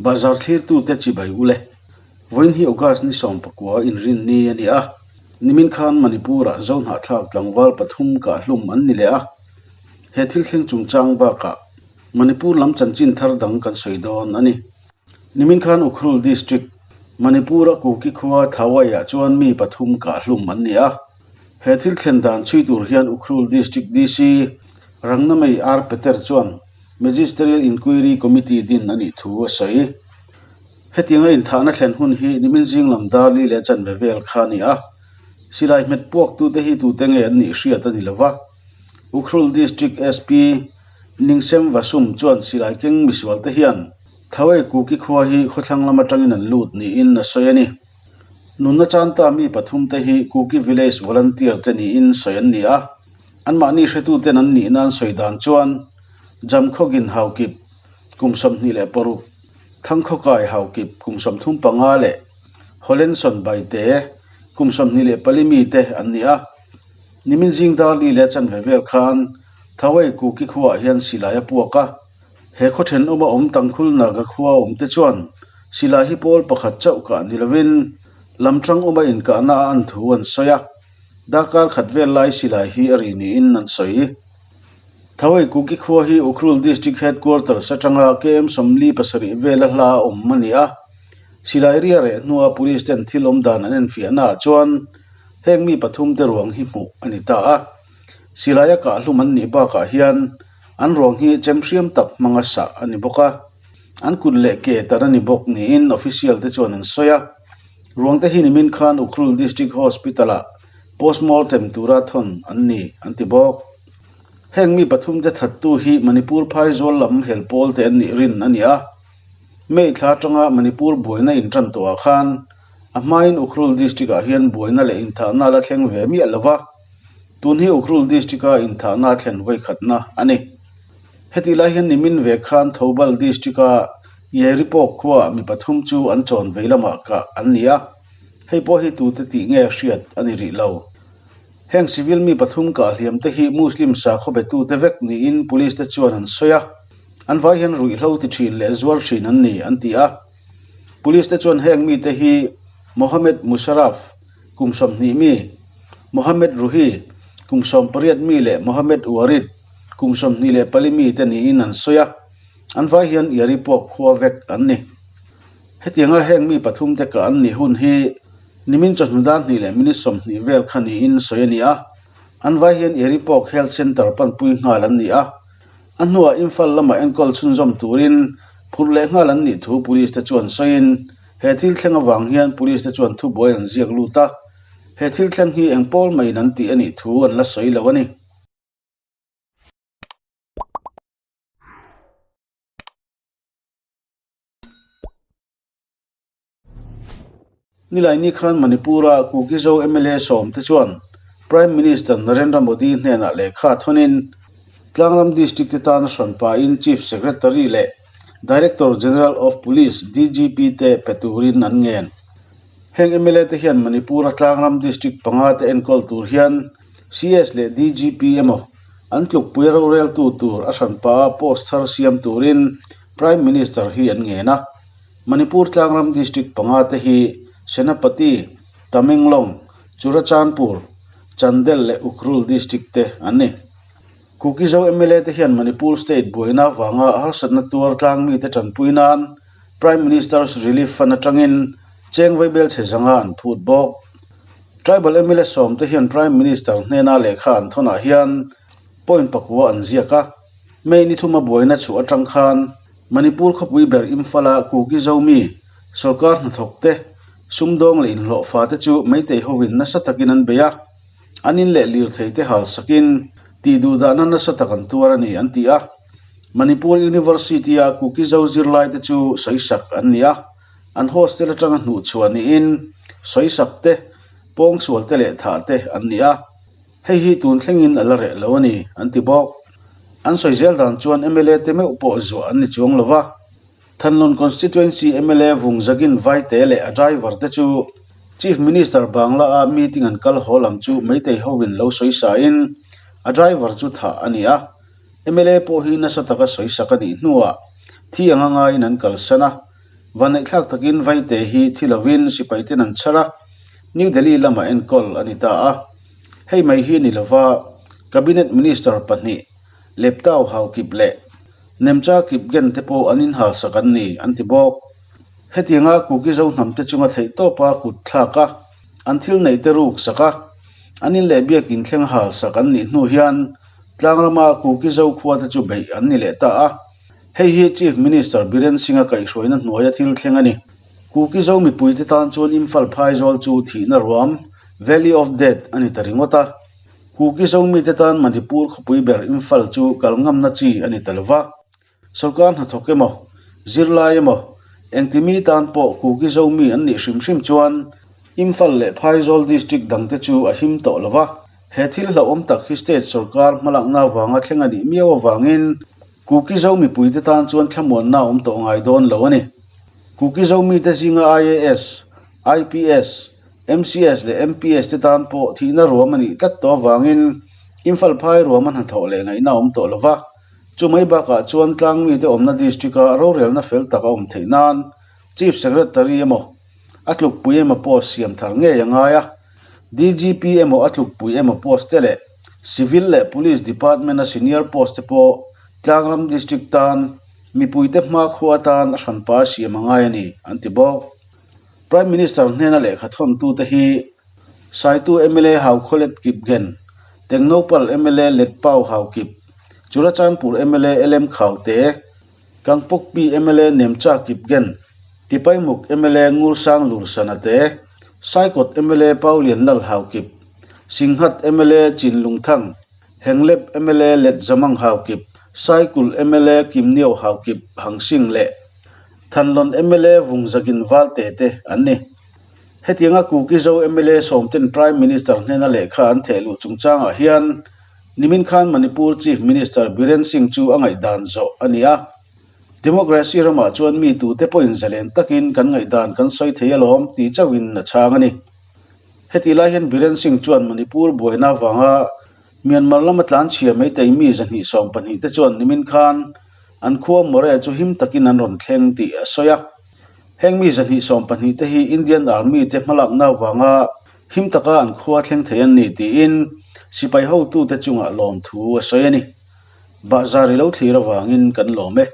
Bazar thlirtute chibai u le. Vawiin hi August ni 19 inrinni a ni a, nimin khan Manipur-ah Zohnahthlak tlangval pathum kahhlum an ni leh a. He thil thleng chungchang bakah Manipur lam chanchin thar dang kan sawi dawn a ni. Nimin khan Ukhrul District, Manipur-a Kuki khua Thawai-ah chuan mi pathum kahhlum an ni a. He thil thlen dan chhui tur hian Ukhrul District DC Rangnamei R Peter chuan Magisterial Inquiry Committee din a nih thu a sawi. Hetianga inthahna thlen hun hi nimin zing lam dar li leh chanve vel kha a ni a. Silai hmet puaktute hi tute nge an nih hriat a ni lo va. Ukhrul District SP Ningsem Vasum chuan silai keng misualte hian Thawei Kuki khua hi khawthlang lam atangin an lut niin a sawi a ni. Nunna chanta mi pathumte hi Kuki Village Volunteer te niin sawi an ni a. Anmahni hretuten an nihna an sawi dan chuan Jamkhawgin Haukip kum 26, Thangkhawkai Haukip kum 35 leh Holenson Baite kum 24 mite an ni a. Nimin zing dar li leh chanve vel khan Thawei Kuki khuaah hian silai a puak a. He khaw thenawma awm Tangkhul Naga khua awmte chuan silai hi pawl pakhat chauh kah ni lovin lamtang awma inkahna a an thu an sawi a. Darkar khat vel lai silai hi a ri niin an sawi. Thawei Kuki khua hi Ukhrul District Headquarters atanga KM 47 vela hla a awm a ni a. Silai ria reh hnua Police ten thil awm dan an enfiahnaah chuan heng mi pathum te ruang hi hmuh a ni ta a. Silaia kahhlum an nih bakah hian an ruang hi chem hriam tak hmanga sah a ni bawk a. An kut leh ke tar a ni bawk niin official te chuan an sawi a. Ruang te hi nimin khan Ukhrul District Hospital-ah postmortem tura thawn an ni an ti bawk. Heng mi pathum te thattu hi Manipur phaizawl lam hel pawl te an nih rin a ni a. May thla atanga Manipur buaina intan tawhah khan a hmain Ukhrul District-ah hian buaina leh inthahna la thleng ve miah lo va, tun hi Ukhrul District-a inthahna thlen vawikhatna a ni. Hetih lai hian nimin ve khan Thoubal District-a Yairipok khuaah mi pathum chu an chawn vei lamah kah an ni a, hei pawh hi tute tih nge hriat a ni rih lo. Heng civil mi pathum kah hliam te hi Muslim sakhaw betute vek niin police te chuan an sawi a, an vai hian ruihhlo ti thin leh zuar thin an ni an ti a. Police te chuan heng mite hi Mohammed Musharraf, kum 20 mi, Mohammed Ruhi, kum 18 mi leh Mohammed Warid, kum 24 mite niin an sawi a. An vai hian Yaripok khua vek an ni. Hetianga heng mi pathum te kah an nih hun hi nimin chawhnu dar hnih leh minute 20 vel kha niin sawi a ni a. An vai hian Yaripok Health Centre panpui nghal an ni a. A hnuah Imphal lamah enkawl chhunzawm turin phurh leh nghal an nih thu police te chuan sawiin he thil thleng avang hian police te chuan thubuai an ziak lut a. He thil thleng hi eng pawl maiin an tih a nih thu an la sawi lo a ni. Nilaini khan Manipur-a Kuki-Zo mla sawmte chuan Prime Minister Narendra Modi hnenah lehkha thawnin Tlangram District te tana hranpain Chief Secretary leh Director General of Police, DGP, te pe turin an ngen. Heng mla te hian Manipur-a Tlangram District panga te enkawl tur hian CS leh DGP emaw an tlukpui roreltu tur a hranpa a post thar siam turin Prime Minister hi an ngen a. Manipur Tlangram District panga te hi Senapati, Tamenglong, Churachandpur, Chandel leh Ukhrul District te an ni. Kuki-Zo mla te hian Manipur State buaina avanga harsatna tuar tlang mite tanpui nan Prime Minister's Relief Fund atangin cheng vaibel chhe zanga an phut bawk. Tribal mla sawm te hian Prime Minister hnena lehkha an thawnah hian point pakua an ziak a. May ni thuma buaina chhuah atang khan Manipur khawpui ber Imphal-a Kuki Zomi sorkar hnathawk te, sumdawng leh inhlawhfa te chu Meitei hovin nasa takin an bei a, an in leh lirthei te hal sakin tih duhdahna nasa tak an tuar a ni an ti a. Manipur University-a Kuki Zo zirlai te chu sawisak an ni a, an hostel atanga hnuhchhuah niin sawisak te, pawngsual te leh thah te an ni a. Hei hi tun thlengin a la reh lo a ni, an ti bawk. An sawi zel dan chuan mla te meuh pawh zuah an ni chuang lo va. Thanlon Constituency mla vung zakin Vaite leh a driver te chu Chief Minister Bangla a meeting an kal haw lam chu Meitei hovin lo sawi sain a driver chu thah a ni a. Mla pawh hi nasa taka sawi sak a nih hnuah thi anga ngaiin an kalsan a. Vanneihthlak takin Vaite hi thi lovin sipaiten an chhar a, New Delhi lamah enkawl a ni ta a. Hei mai hi ni lova Cabinet Minister pahnih Leptau Haokip leh Nemcha Kipgen te pawh an inhalsak an ni, an ti bawk. Hetianga Kuki Zo hnamte chunga theihtawpa kut thlak a, an thil neih te ruk sak a, an in leh biakin thleng halsak an nih hnu hian tlangrama Kuki Zo khua te chu beih an ni leh ta a. Hei hi Chief Minister Biren Singh-a kaihhruaina hnuaia thil thleng a ni. Kuki Zo mipuite tan chuan Imphal phaizawl chu thihna ruam, Valley of Death, a ni ta ringawt a. Kuki Zo mite tan Manipur khawpui ber Imphal chu kal ngamna chi a ni ta lo va. Sorkar hnathawk emaw, zirlai emaw, engti mi tan pawh Kuki Zo mi an nih hrim hrim chuan Imphal leh Phaizawl District dangte chu a him tawh lo va. He thil hlauhawm tak hi state sorkar hmalakna avanga thleng a nih miau avangin Kuki Zo mipuite tan chuan thlamuanna a awm tawh ngai dawn lo a ni. Kuki Zo mite zinga IAS, IPS, MCS leh MPS te tan pawh thihna ruam a nih tlat tawh avangin Imphal phai ruam a hnathawh leh ngaihna a awm tawh lo va. Chu mai bakah chuan tlangmite awmna district-a rorelna fel tak a awm theih nan Chief Secretary emaw a tlukpui emaw post siam thar ngei a ngai a, DGP emaw a tlukpui emaw post te leh Civil leh Police Department-a senior post te pawh Tlangram District tan mipuite hmakhua atan a hranpa a siam a ngai a ni, an ti bawk. Prime Minister hnena lehkha thawntute hi Saitu mla Haukholet Kipgen, Tengnoupal mla Letpau Haokip, Churachandpur mla LM Khaute, Kangpokpi mla Nemcha Kipgen, Tipaimuk mla Ngursang Lursana te, Saikawt mla Paulian Lal Haokip, Singhat mla Chinlungthang, Henglep mla Letzamang Haokip, Saikul mla Kimniau Haokip Hangsing leh Thanlawn mla Vungzakin Valte te an ni. Hetianga Kuki Zo mla sawmten Prime Minister hnena lehkha an theh luh chungchangah hian nimin khan Manipur Chief Minister Biren Singh chu a ngaihdan zawh a ni a. Democracy ramah chuan mi tute pawhin zalen takin kan ngaihdan kan sawi thei alawm ti chauhin a chhang a ni. Hetih lai hian Biren Singh chuan Manipur buaina avanga Myanmar lama tlanchhia Meitei mi 212 te chuan nimin khan An khua Moreh chu him takin an rawn thleng tih a sawi a. Heng mi 212 te hi Indian Army te hmalakna avanga him taka an khua thleng thei an ni tiin sipai hotute chungah lawmthu a sawi a ni. Bahzar i lo thlir avangin kan lawm e.